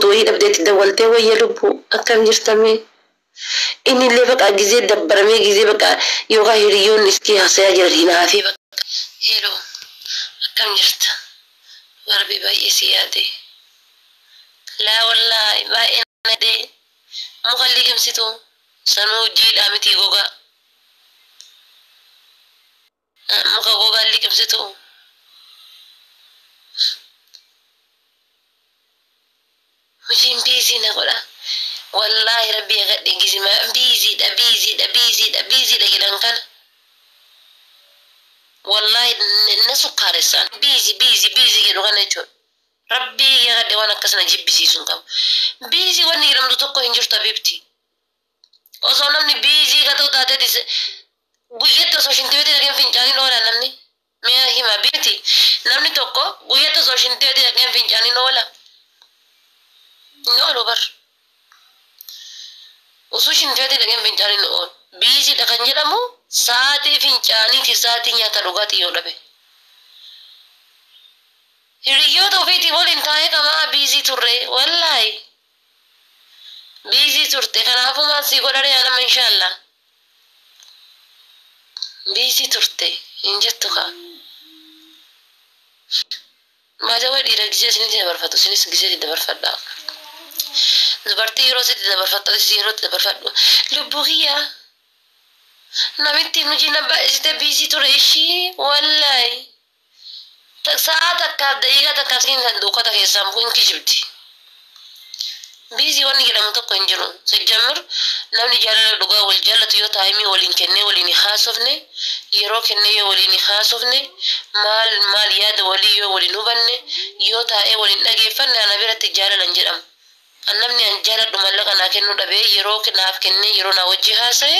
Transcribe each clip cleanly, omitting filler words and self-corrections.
gootu wayii dhabdeetti dawwaltee wayya lubbuu akkam jirtamee. Inni illee baqa gizee dabbaramee gizee baqa yookaan hiriyoonni iskii haasayaa jiran hinaafee baqa. Heloo akkam jirta? Warbi baay'ee si yaade. Laa wallaahi baay'ee na yaade. Muka liqimsitu sanuu jiidhaa miti gogaa. Muka gogaa liqimsitu. Hojiin biizii na godha. Wallaahi rabbi agadhe gizima biiziidha biiziidha biiziidha biiziidha jedhan kana. Wallaahi na sukkaaressan biizii biizii biizii jedhu kana jechuudha. Rabbii agadhe waan akkas na jibbisiisu hin qabu. Biizii wanni jedhamtu tokko hin jirtu habibti. Osoo namni biizii ka ta'u taatee guyyatti osoo shintibeetii dhaqeen fincaaniin oola namni. Mee hima biiti namni tokko guyyatti osoo shintibeetii dhaqeen fincaaniin oola. Hin oolu bar. Osoo shintibeetii dhaqeen fincaaniin oolu. Biiziidha kan jedhamu sa'aatii fincaaniiti sa'aatii nyaata dhugaatii yoo dhabe. Hiriyoota ofiitii waliin taa'ee qamaa biizii turre wallaahi. Biizii turte kanaafuu maal sii godhare yaa nama inshaallah. Biizii turte hin jettu kaa. Maajawaa dhiira gisee isinitti dabarfatu isinis gisee itti dabarfadhaa. Dubartii yeroo sitti dabarfattu atis yeroo itti dabarfadhu. Lubbuu kiyyaa namitti hojii na baay'isite biizii ture ishii wallaahi. Sa'a takkaaf daqiiqaa takkaaf siin kan duukata keessaan bu'in kijibdi. Biizii wanni jedhamu tokko hin jiru. Sijjamir namni jaalala dhugaa wal jaallatu yoo taayimii waliin kennee waliin haasofne yeroo kennee yoo waliin haasofne maal maal yaada walii yoo waliin hubanne yoo taa'ee waliin dhageeffanne ana biratti jaalala hin jedhamu. An namni an jaaladhu mallaqa naa kennuu dhabee yeroo naaf kennee yeroo naa wajji haasa'e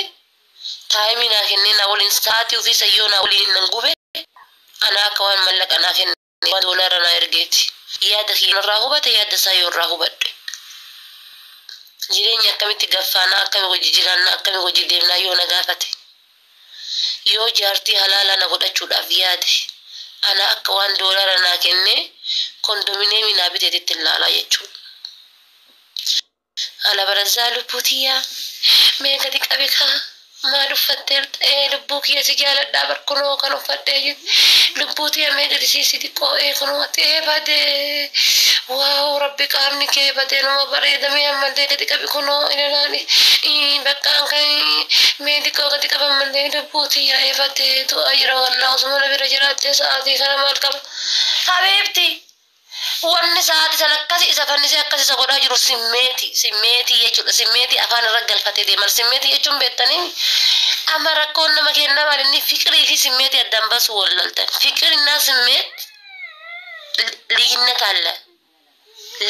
taayimii naa kennee naa waliin sa'aatii ofiisa yoo naa waliin nan gube ana akka waan mallaqa naa kenne waan doolaara naa ergeeti. Yaada kiyya irraa hubate yaada isaa yoo irraa hubadhe. Jireenya akkamitti gaffaanaa akkami hojii jiraannaa akkami hojii deemnaa yoo na gaafate. Yoo jaartii halaalaa na godhachuudhaaf yaade ana akka waan doolaara naa kennee kondominiyeemii naa biteetitti ilaalaa jechuudha. Ala barazaa lubbuu tiyyaa mee gadi qabi kaa maal uffatteerta ee lubbuu kiyya si jaaladhaa bar kunoo kan uffadhee jiru lubbuu tiyya mee gadi siisi xiqqoo ee kunoo ati ee badee waaw rabbi qaamni kee badee numa bareeda mee ammallee gadi qabi kunoo ilaalaani bakkaan kan mee xiqqoo gadi qaban mallee lubbuu tiyya ee badee du'a jira wallaa osuma na bira jiraattee sa'aatii kana maal qaba habiibti. Wanni sa'aatii sana akkasi isa fannisee akkas isa godhaa jiru simmeetii simmeetii jechuudha. Simmeetii afaan irra galfatee deeman. Simmeetii jechuun beektanii amma rakkoon nama kennaa maal inni fiqirii fi simmeetii addaan baasuu wallaltan. Fiqirinnaa simmeet liyinnat alla.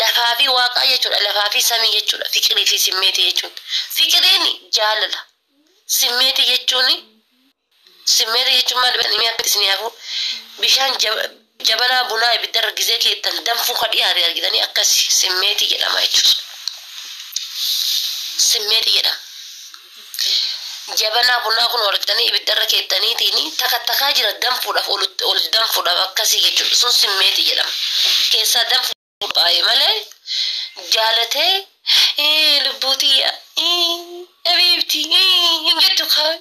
Lafaa fi waaqaa jechuudha. Lafaa fi samii jechuudha. Fiqirii fi simmeetii jechuun. Fiqiriin jaalala. Simmeetii jechuun simmeetii jechuun maal beektanii akka isin hafu bishaan jabanaa bunaa ibiddarra gisee keettan danfuu ka dhiyaate argitanii akkasi simmeetii jedhama jechuudha. Simmeetii jedhama. Jabanaa bunaa kun argitanii ibiddarra keettaniitiin takka takkaa jira danfuudhaaf ol danfuudhaaf akkasii jechuudha. Sun simmeetii jedhama. Keessaa danfuu baay'ee malee jaalatee lubbuutiyya habiibti hin jettu kaa.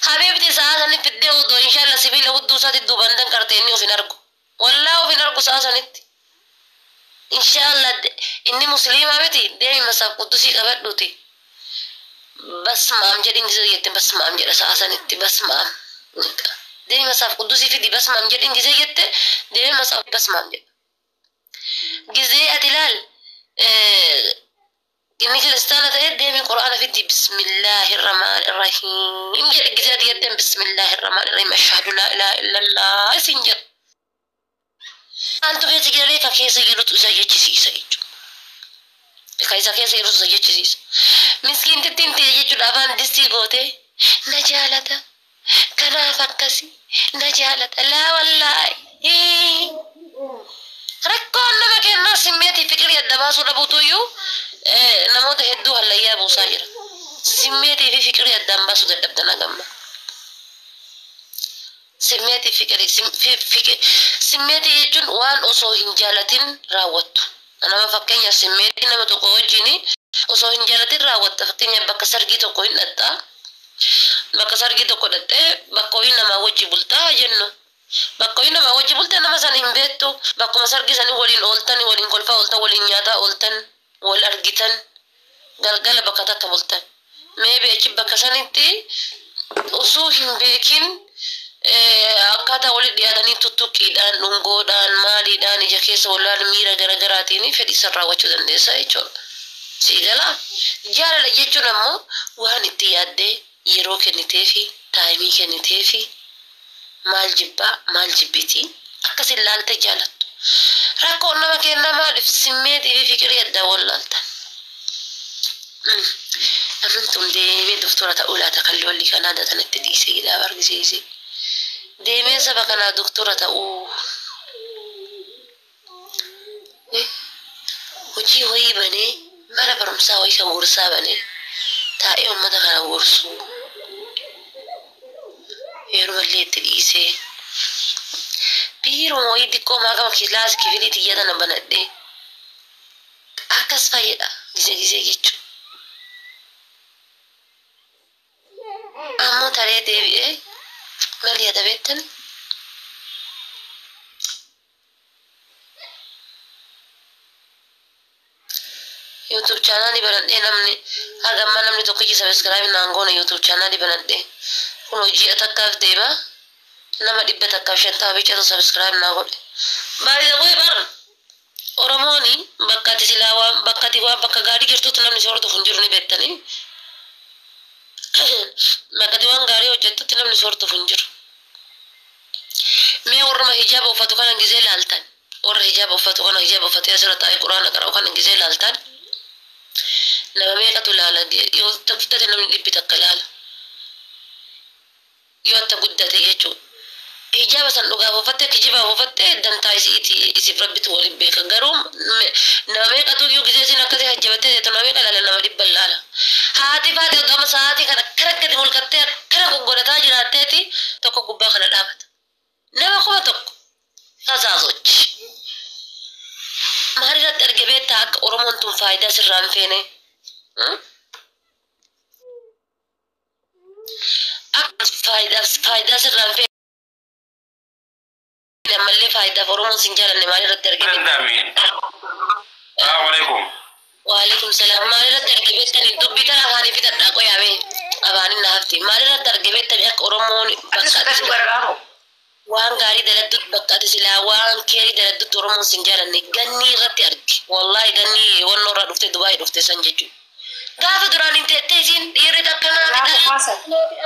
Habiibti sa'a sanitti fiddee uddoo inshaalla sibiila hudduu isaatti duuban danqarte inni of hin argu. Wallaa of hin argu sa'a sanitti. Inshaalla inni musliimaa miti deemi masaaf quddusii qabadhuuti. Basmaam jedhin gisee jette basmaam jedha sa'a sanitti basmaam. Deemi masaaf quddusii fidi basmaam jedhin gisee jette deemi masaaf basmaam jedha. Gisee ati ilaal inni kiristaana ta'e deemi quraana fidi bismillaahi rahmaani rahiim jedhe gisee ati jetteen bismillaahi rahmaani rahiim ashhadu laa ilaaha illallah isin jedha. Antu keessa jiree ka keessa jirutu isa jechisiisa jechuudha. Ka isa keessa jirutu isa jechisiisa. Miskiintittiin ta'e jechuudha afaan distii gootee na jaalata kanaaf akkasi na jaalata laa wallaahi. Rakkoon nama kennaa simmeetii fiqirii adda baasuu dhabuutu iyyuu namoota hedduu hallayyaa buusaa jira. Simmeetii fi fiqirii addaan baasuu dadhabdan hagamma. Simmeetii fiqirii simmeetii jechuun waan osoo hin jaalatin raawwattu. Nama fakkeenya simmeetii nama tokko wajjin osoo hin jaalatin raawwatta. Fakkeenya bakka sargii tokko hin dhaxxaa. Bakka sargii tokko dhaxxee bakka ho'i namaa wajji bultaa jennu. Bakka ho'i namaa wajji bultee nama sana hin beektu. Bakkuma sargii sanii waliin ooltan, waliin kolfaa ooltan, waliin nyaataa ooltan, wal argitan, galgala bakka takka bultan. Maybe achi bakka sanitti osoo hin beekin akkaataa walitti dhiyaatanii tuttuqqiidhaan, dhungoodhaan, maaliidhaan, ija keessa wallaan miira garaagaraatiin fedhii san raawwachuu dandeessa jechuudha. Sii galaa? Jaalala jechuun ammoo waan itti yaaddee yeroo kenniteefi time kenniteefi maal jibbaa maal jibbitii akkasin laalte jaalattu. Rakkoon nama kennaa maaliif simmeetii fi fiqirii addaa wallaaltan? Namni tun deemee doktora ta'uu laata kan lolli kanaa datan itti dhiisee hidhaa argisiise. Deemee saba kanaa doktora ta'uu. Hojii wayii banee mana barumsaa wayii kan gorsaa banee taa'ee uummata kana gorsuu. Yeroo itti dhiisee. Biiruma wayii xiqqoo maakama kilaas kifilii xiyya tana banadhee akkas fayyada gisee gisee jechuudha. Ammoo taree deebi'ee maal yaada beektan? YouTube channel banadhee namni hagamma namni tokkichi subscribe naan goone YouTube channel banadhee kun hojii takkaaf deema nama 150 bichatu subscribe naa godhe. By the way bar Oromooni bakka ati silaa waan bakka ati waan bakka gaarii jirtutti namni si hordofu hin jiru ni beektanii. Bakka ati waan gaarii hojjettutti namni si hordofu hin jiru. Mee warruma hijaaba uffatu kana gisee laaltan, warra hijaaba uffatu kana, hijaaba uffatee asirra taa'ee quraana qara'u kana gisee laaltan, nama meeqatu laala? Yoo guddate namni 100 laala. Yoo atta guddate jechuudha. Hijaaba san dhugaaf uffattee kijibaaf uffattee dantaa isiiti isiif rabbitu waliin beeka. Garuu nama meeqatu iyyuu gisee isin akkasii hajjabattee teettu nama meeqa laala? Nama 100 laala. Haati faati otoo amma sa'aatii kana akkana gadi mulqattee akkana goggodataa jiraatteeti tokko gubbaa kana dhaabata. Nama 1000 fazaazochi. Maal irratti arge beektaa akka Oromoon tun faayidaa sirraa hin feene? Akka faayidaa sirraa hin feene ammallee faayidaaf Oromoon sin jaalanne maal irratti arge beektaa? Danda'ame. Salaamu alaikum. Waalaikum salaam. Maal irratti arge beektanii? Dubbii tana afaanii fixadhaa qoyaame. Afaaniin na hafti. Maal irratti arge beektanii akka Oromoon Atis bakka ati fudhadhu gara laafoo. waan gaarii daladdutti, bakka ati silaa waan keerii daladdutti Oromoon sin jaalanne gannii irratti arge. Wallaahi gannii wannoo irraa dhufte, Dubaayii dhufte san jechuudha. Gaafa duraan hin teettee isiin dhiirri akkanaa Laafoo haasaa.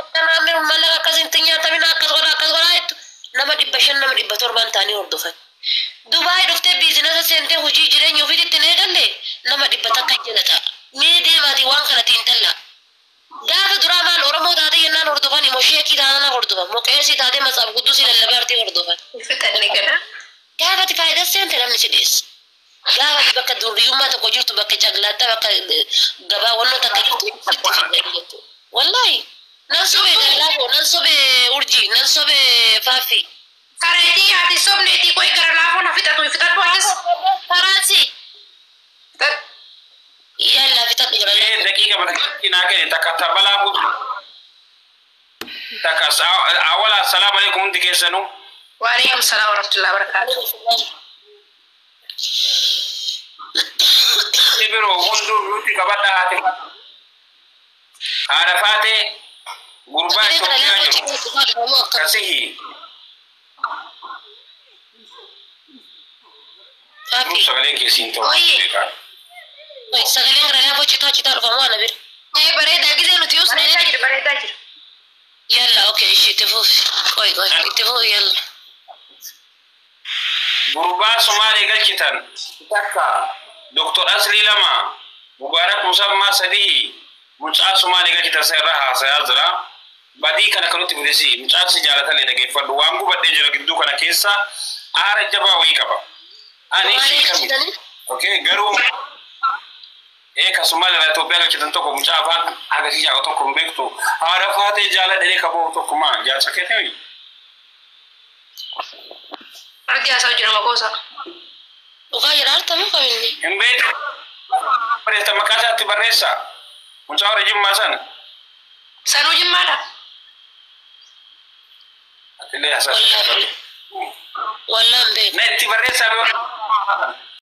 akkanaa mallaqa akkas hin nyaatamin akkas godhaa akkas godhaa jettu nama 500 nama 700 ta'anii hordofan. Dubaayii dhuftee business seentee hojii jireenya ofiitti hin eegalle nama 100 jala ta'a. Mee deemaatii waan kanatti hin tallaa. Gaafa duraa maal Oromoo taatee jennaan hordofan, immoo sheekii taanaan hordofan, moqeesii taatee matsaaf guddusii lallabaartii hordofan. Fixanne kana. Gaafa ati faayidaa seente namni si dhiyeessa. Gaafa ati bakka durriyyummaa tokko jirtu, bakka caglaattaa, bakka gabaa wannoo takka jirtu sitti fidanii jechuudha. Wallaahi nan sobee gallaafoo, nan sobee urjii, nan sobee faaffii. Kareetii ati sobneetii qoy gara laafoo na fixatu fixadhu atis. Faraansi Fixadhu. Yallaa fixadhu gara Mee daqiiqa balakki naa kenne takka tabalaa buutu. Takka awwala assalaamu alaikum hundi keessanuu. Waalaikum salaam warahmatullahi wabarakatuh. Inni biroo hunduu nuti qabadha haati. Haadha faatee gurbaa Sagalee kana Itoophiyaa laafoo jiru. cimaa dhufamu akkam. Kasihi. Faaffii. Sagaleen keessi hin ta'u. Oye. Sagaleen gara laafoo citaa citaa dhufamu ana bira. Bareedaa gisee nuti usne. Bareedaa jira, bareedaa jira. Yalla okay ishee itti fufi. Qoy qoy itti fufi yalla. Gurbaa Somaalee galchitan takka, Dr. Asli lama, Mubarak Musammaa sadii, mucaa Somaalee galchitan isa irraa haasayaa jira. Badii kana kan nutti fidesi mucaan si jaalatalee dhageeffadhu waan gubadhee jira gidduu kana keessa aara jabaa wayii qaba. Ani Somaalee ishee kami. galchitanii? Okay, garuu ka Somaalee irraa Itoophiyaa galchitan tokko mucaa afaan agarsiisaa tokko hin beektu. Haadha faatee jaaladhee kaboo tokko maa jaarsa keetii. Argi haasaa jira maqoosa. Dhugaa jedhaa moo kaminni? Hin beektu. Barreessa maqaa isaatti barreessa. Mucaa warra Jimmaa sana. Sanuu Jimmaadha. Atillee haasa'aa. Wallaan beeku. Na itti barreessaa bee.